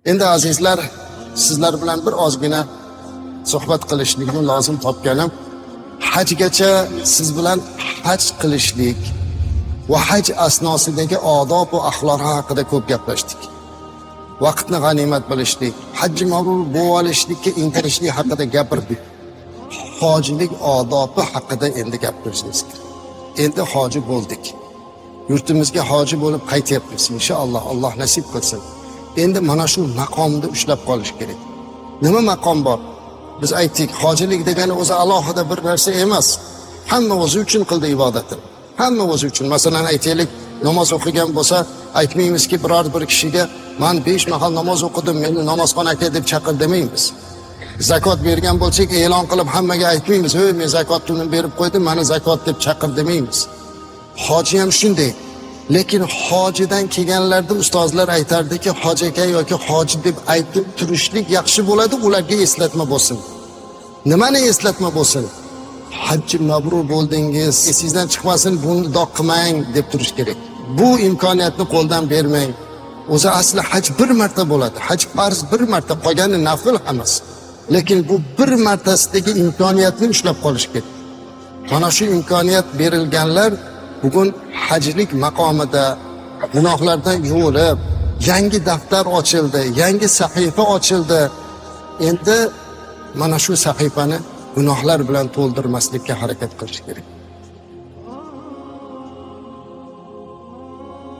Endi azizlar, sizlar bilan bir ozgina suhbat qilishlikni lozim topganim, hajgacha siz bilan haj qilishlik va haj asnosidagi odob va axloq haqida ko'p gaplashdik. Vaqtni g'animat bilishlik, hajji mabrur bo'lishlikka intilishlik haqida gapirdik. Hojilik odobi haqida endi gapirishimiz kerak. Endi hoji bo'ldik. Yurtimizga hoji bo'lib qaytyapmiz inshaalloh, Alloh nasib qilsin. Endi mana shu maqomni ushlab qolish kerak. Nima maqom bor? Biz aytdik, hojilik degani o'zi alohida bir narsa emas. Hamma o'zi uchun qildi ibodatini. Hamma o'zi uchun. Masalan, aytaylik, namoz o'qigan bo'lsa, aytmaymizki biror bir kishiga "Men 5 mahal namoz o'qidim, meni namozxon aka deb chaqir" demaymiz. Zakot bergan bo'lsak, e'lon qilib hammaga aytmaymiz, "Hey, men zakotini berib qo'ydim, meni zakot deb chaqir" demaymiz. Hoji ham shunday. Lekin hojidan kelganlarda ustozlar aytardiki, hoji aka yoki hoji deb aytib turishlik yaxshi bo'ladi, ularga eslatma bo'lsin. Nimani eslatma bo'lsin? Hajji mabrur bo'ldingiz, esingizdan chiqmasin, buni dog' qilmang deb turish kerak. Bu imkoniyatni qo'ldan bermang. O'zi asli haj bir marta bo'ladi. Haj farz bir marta, qolgani nafl hammasi. Lekin bu bir martasidagi imkoniyatni ushlab qolish kerak. Mana shu imkoniyat berilganlar bugun hajlik maqomida gunohlardan yuvilib, yangi daftar ochildi, yangi sahifa ochildi. Endi mana shu sahifani gunohlar bilan to'ldirmaslikka harakat qilish kerak.